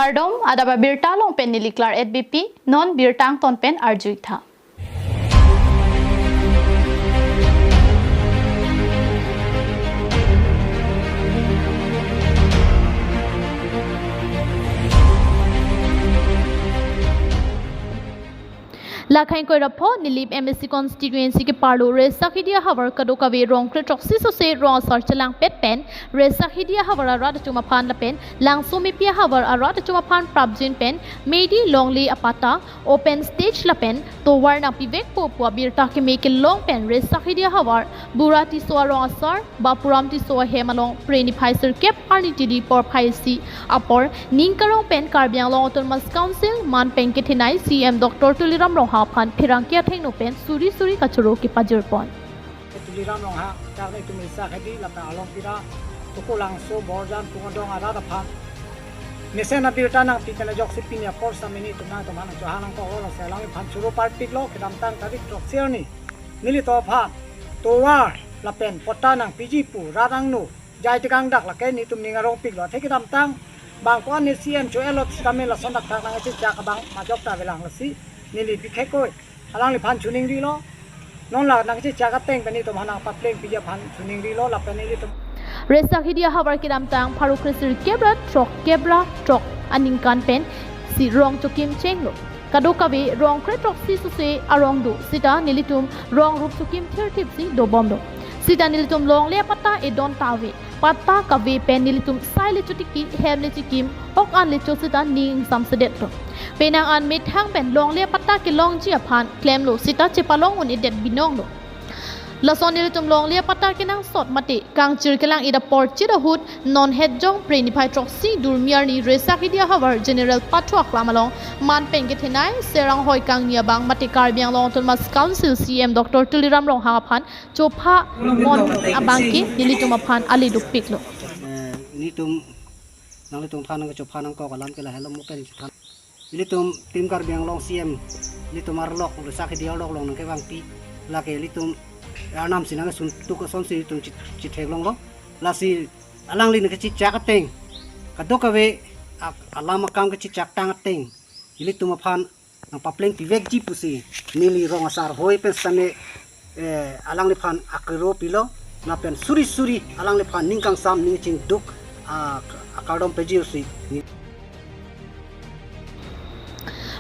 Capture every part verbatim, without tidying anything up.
Kardom, adap abirta along pen neli Claret Beypi, non birta angton pen arju-ik tha. Lakhai ingkoi ra pho Nilip M A C constituency keparlo Resakhidi ahavar kadokave rong kre throksi sose rong asar chelangpet pen Resakhidi ahavar arat atum aphan lapen Langsomepi ahavar arat atum aphan prapjin pen meidi longle apatta, open stage lapen tovar nangpivekpo pu abirta keme kelong pen Resakhidi ahavar Bura Tisso arong asar, Bapuram Tisso ahem along Phre niphai sirkep arni tidi porphai isi apor ning karong pen Karbi Anglong Autonomous Council manpeng kethenei C E M Doctor Tuliram Ronghang aphan pherangke athengno pen suri suri kachoro kepajirpon. Tuliram Ronghang, dak nelitum Resakhidi lapen Alongpira, Tukulangso, Borjan, Pungdong arat aphan mesen abirta nangpi pen ajoksi pini apor sitame nelitum nangtum aphan chohang nangkoklo, lasi alangliphan choro parpiklo, kedamtang tarik throksi arni nelitum aphan tovar lapen patta nangpiji pu rat angno jai tekang dak lake nelitum ning arongpiklo. Athe kedamtang bang ko-an ne C E M cho-etlo sitame lason dak thak nangchechak abang majok ta avelang, lasi neli bikhe koi alangliphan choningrilo. Non la nangchechak ateng pen nelitum aphan nangpaplengpiji aphan choningrilo lapen nelitum. Resakhidi ahavar kedamtang pharo kre sirkep ra throkkep ra throk aningkan pensi rong chokim chenglo. Kadokave rong kre throksi sose arong do sita nelitum rong rup chokim thirthipsi dobomlo. Sita nelitum longle apatta edon ta ave. Patta kave pen nelitum sai le chotiki, hem le chikim, ok an le cho sita ning ingsamsedetlo. Penang an methang pen longle apatta kelongji aphan klemlo sita chepalong un-edet binonglo. Lason nelitum longle apatta kenangsot mate kangchir kelang-et apor chit ahut non hetjong Phre niphai throksi Durmi arni Resakhidi ahavar General Pathu aklam along manpeng kethenei Serang Hoi Kangni abang mate Karbi Anglong Autonomous Council C E M Doctor Tuliram Ronghang aphan chopha pon abang ke nelitum aphan ale dukpiklo. Eh, nelitum, nanglitum aphan nangchopha nangkok alam ke lahelo mo pen than. Nelitum Team Karbi Anglong C E M, nelitum arlok, Resakhidi arlok along nangkevangpi, lake nelitum arnam si nangsuntuk asonsi nelitum chit-, chitheklonglo. Lasi alangli nangkechechak ateng, kadokave ak-, alam akam kechechak tang ateng nelitum aphan nangpaplengpivekji pusi neli rong asar hoi pen sitame, eh, alangliphan akero pilo, lapen suri suri alangliphan ning kangsam ning chingduk, ah, akardom pajirsi.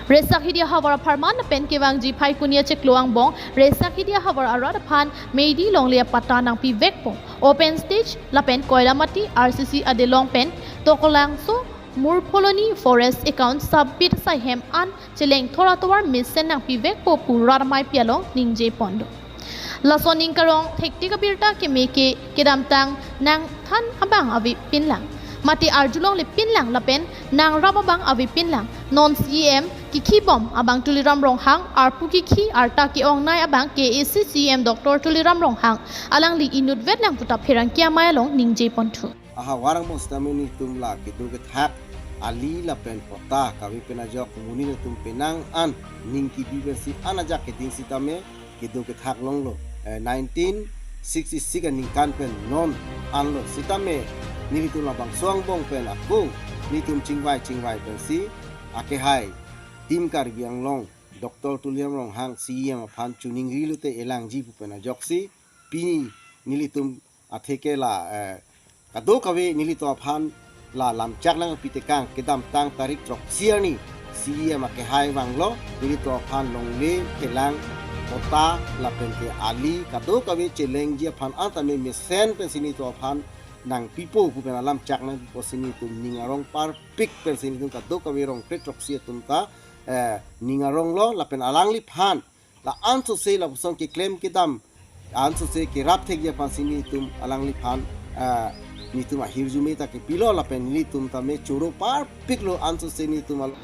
Resakhidi ahavar apharman lapen kevangji Phaikuni achiklo angbong Resakhidi ahavar arat aphan meidi longle apatta nangpivekpo, open stage lapen Koilamati R C C adelong pen Tukulangso Murpholoni Forest account submit asai hem an chelengthor atovar mesen nangpivekpo pu rat ameipi along ningjeponlo. Lason ning karong thektik abirta keme ke kedamtang nangthan abang avepinlang, mate arjulongle pinlang lapen nangrap abang avepinlang. Non C E M kekhibom abang Tuliram Ronghang arpu kekhi arta ke-ongnei abang K A A C C E M Doctor Tuliram Ronghang alangli inutvetlang pu ta pherangke amei along ningjeponthu. Ahavar angbong sitame nelitum la kedo kethak ali lapen patta kave pen ajok monit atum penang an ning kebi pensi an ajak keding sitame kedo kethak longlo. Eh, nineteen sixty-six aningkan pen non anlo sitame nelitum labangso angbong pen ako nelitum chingvai chingvai pensi akehai Team Karbi Anglong Doctor Tuliram Ronghang C E M aphan choningri lote elangji pu pen ajoksi pini nelitum atheke la, eh, kadokave nelitum aphan la lamchak nangpitekang kedamtang tarik throksi arni C E M akehai vanglo nelitum aphan longle, kelang, patta lapen ke ali kadokave chelengji aphan an tame mesen pensi nelitum aphan nangpipo pu pen alamchak nangpipo si nelitum ning arong parpik pensi nelitum kadokave rong kre throksi atum ta, eh, ning aronglo lapen alangliphan la ansose lapuson keklem kedam ansose kerap thekji aphansi nelitum alangliphan, ah, nelitum ahirjume ta kepilo lapen nelitum tame choro parpiklo ansose nelitum al-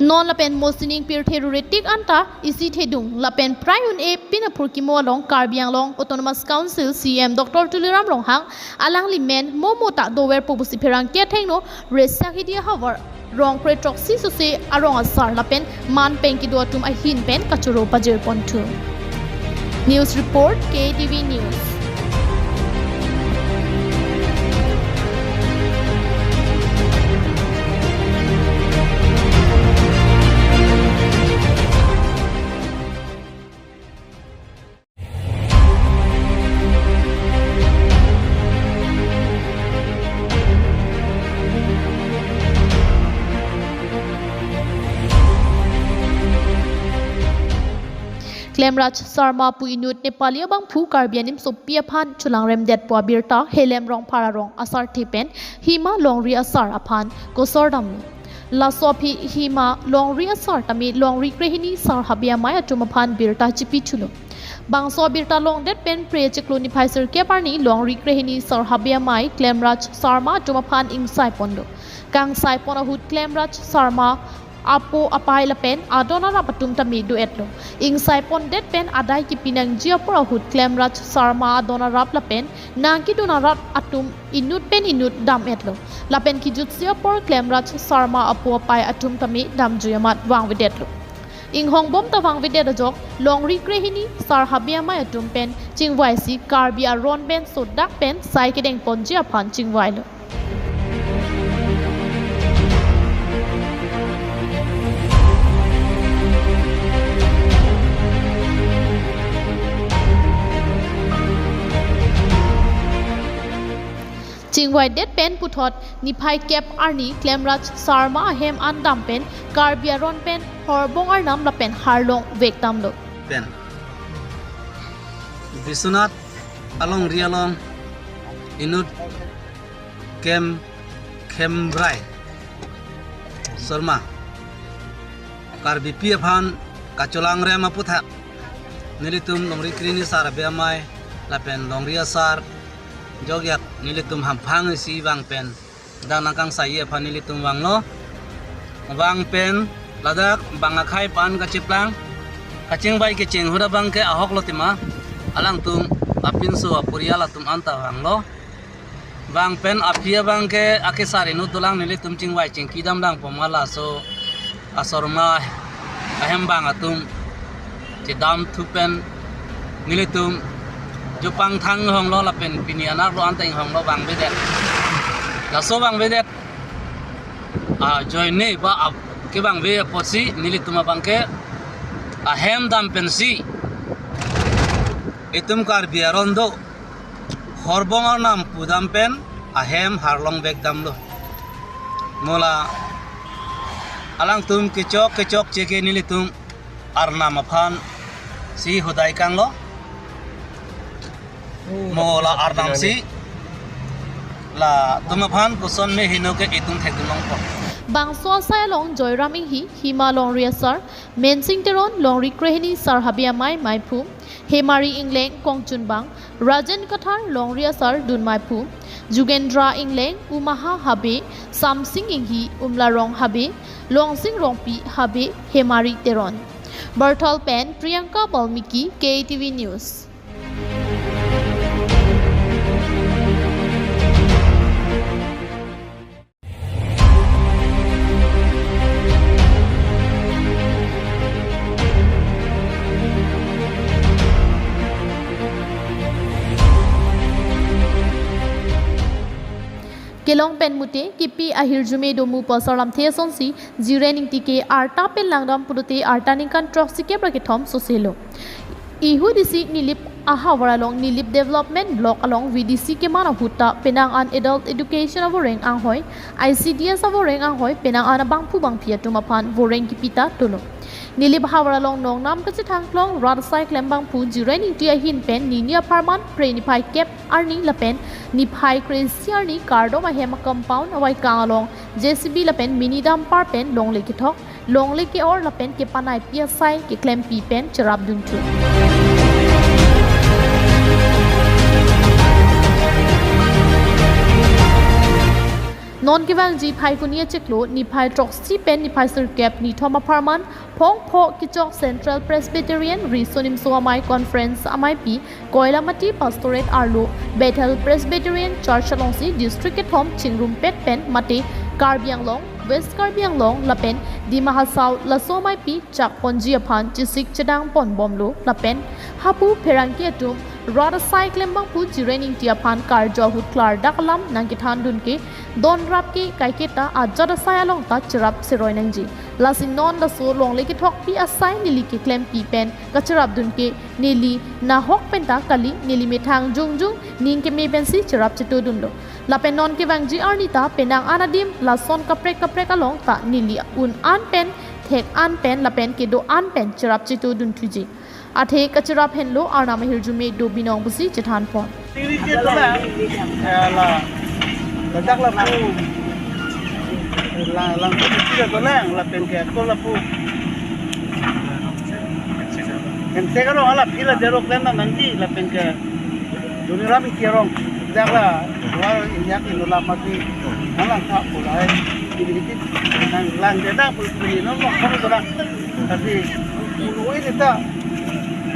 Non lapen mosining pirthe rure tik anta isi thedung lapen prai un-e pin aphurkimo along Karbi Anglong Autonomous Council C E M Doctor Tuliram Ronghang alangli men momo ta doverpo pusi pherangke athengno Resakhidi ahavar rong kre throksi sose arong asar lapen manpeng kedo atum ahin pen kachoro pajirponthu. News report, K A T V News. Klemraj Sharma pu inut Nepali abangphu Karbi animsopi aphan cholangremdetpo abirta Helem Rongphar arong asarthe pen Hima Longri asar aphan kosor damlo. Laso aphi Hima Longri asar tame Longri krehini sar habe amei atum aphan birta chipi thulo. Bangso abirta longdet pen Phre chiklo niphai sirkep arni Longri krehini sar habe amei Klemraj Sharma atum aphan ingsai ponlo. Kangsai pon ahut Klemraj Sharma apo apai lapen adon arap atum tame do-etlo. Ingsai pondet pen adai kipi nangji apor ahut Klemraj Sharma adon arap lapen nangkedun arap atum inut pen inut dam-etlo. Lapen kijutsi apor Klemraj Sharma apo apai atum tame damjui amat vangvedetlo. Inghongbom ta vangvedet ajok Longri krehini sar habe amei atum pen chingvaisi Karbi aron pen sodak pen sai kedeng ponji aphan chingvailo. Chingvaidet pen puthot niphai kep arni Klemraj Sharma ahem an dam pen Karbi aron pen horbong arnam lapen harlong vek damlo. Pen Biswanath alongri along inut Kem Khembrai Sharma Karbipi aphan kacholangrem aputhak nelitum Longri krehini sar habe amei lapen Longri asar jokjak nelitum hamphang isi vang pen dang nangkangsai aphan nelitum vanglo. Vang pen ladak bang akhei pan kacheplang kachingvai kecheng ahut abangke ahoklo tema, alangtum apinso aporial atum anta vanglo. Vang pen aphi abangke akesar inut dolang, nelitum chingvai chingki damlang poma laso a-Sharma ahem bang atum chedamthu pen nelitum jupang thang inghonglo lapen pini anerlo anta inghonglo vangvedet. Laso vangvedet ajoine ba ap- kevangve apotsi nelitum abangke ahem dam pensi itum Karbi aron do horbong arnam pudam pen ahem harlong vek damlo. Mo la alangtum kechok kechokche ke nelitum arnam aphansi hodai kanglo. Mo la arnamsi latum aphan koson me heno ke itum thekdun longpo. Bangso asai along Joyram Inghi, Hima Longri asar, Mensing Teron Longri krehini sar habe amei meiphu, Hemari Ingleng kongchunbang, Rajen Kathar Longri asar dun meiphu, Jugendra Ingleng Umaha habe, Samsing Inghi Umlarong habe, Longsing Rongpi habe, Hemari Teron. Barthal pen Priyanka Balmiki, K T V News. Kelong pen mute kipi ahirjume domu pu asar lamthe asonsi Jiren Ingti ke arta pen langdam pulote arta ningkan throksikep ra kethom soselo. Ihudisi Nilip ahavar along Nilip Development Block along V D C keman ahut ta penang an Adult Education avoreng anghoi, I C D S avoreng anghoi penang an abangphu bangphi atum aphan voreng kipi ta dolo. Nilip havar along nongnam kachethang klong rat asai klembangphu Jiren Ingti ahin pen nini apharman Phre niphai kep arni lapen niphai kre-isi arni kardom ahem a-compound avaikang along J C B lapen mini dumper pen longle kethok, longle ke-or lapen kepanaipi asai keklempi pen cherapdunthu. Non kevangji Phaikuni achiklo niphai throksi pen niphai sirkep nithom apharman Phongpho Kechok Central Presbyterian Riso Nimso Amei Conference ameipi Koilamati Pastorate arlo Bethel Presbyterian Church alongsi district kethom chingrumpet pen mate Karbi Anglong, West Karbi Anglong lapen Dima Hasao laso ameipi chakponji aphan chesik chedang ponbomlo lapen hapu pherangke atum rat asai klembangphu Jiren Ingti aphan karju ahut klardak alam nangkethandun ke donrap ke kaiketa ajat asai along ta cherap cheroi nangji. Lasi non laso longle kethokpi asai neli keklempi pen kacherapdun ke neli nahok penta kali, neli methang jongjong ning keme pensi cherap chetodunlo. Lapen non kevangji arni ta penang an adim lason kaprek kaprek along ta neli un an pen, thek an pen lapen kedo an pen cherap chetodunthuji. Athe kachirap henlo Arnam ahirjume do binong pusi chethanpon. Tingri ke dolang. Ya la. Ladak lapu. La lang ke dolang lapen ke ko lapu. Kan te karo ala pila derok dan nangji lapen ke. Duni ram isi arong. Dak la. War inyak ino la mati. Alang ka pulai. Ini ini nang lang de nang pul pul ino mo kono dolang. Tapi ulu ini ta.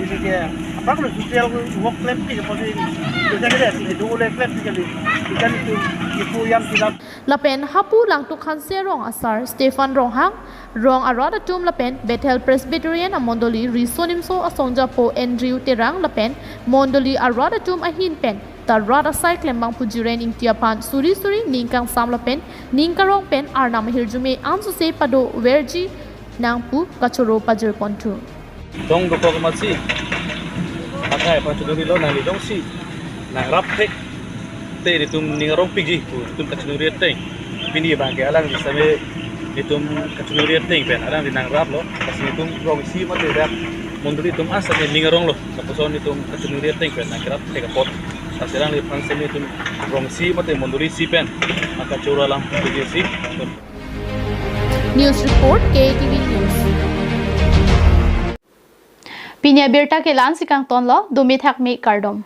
Ini dia. Apa kalau sosial work klem pi ke podi. Kita kita itu dulu klem pi kali. Kita itu itu yang kita Lapen hapu Langtuk Hanse Rong asar Stephen Ronghang, rong arat atum lapen Bethel Presbyterian amondoli Riso Nimso Asongjapo Andrew Terang lapen mondoli arat atum ahin pen ta rat asai klembang pu Jiren Ingti aphan suri suri ning kangsam lapen ning karong pen Arnam ahirjume ansose padoverji nang pu kachoro pajirponthu. Dong dokok amatsi. Akai pachunuri lo nangli jongsi nangrap thek te nelitum ning arong piji pu nelitum kachunuri ateng. Pini abang ke alangli same nelitum kachunuri ateng pen alangli nangrap lo. Lasi nelitum rong isi mate dak mondoli atum asame ning arong lo. Lapuson nelitum kachunuri ateng pen nangrap thek apot. Lasi alangliphan same nelitum rong isi mate mondoli isi pen kachoro alam piji si. News report, K T V News. Pini abirta ke la-ansi kangtonlo, dumi thakmi kardom.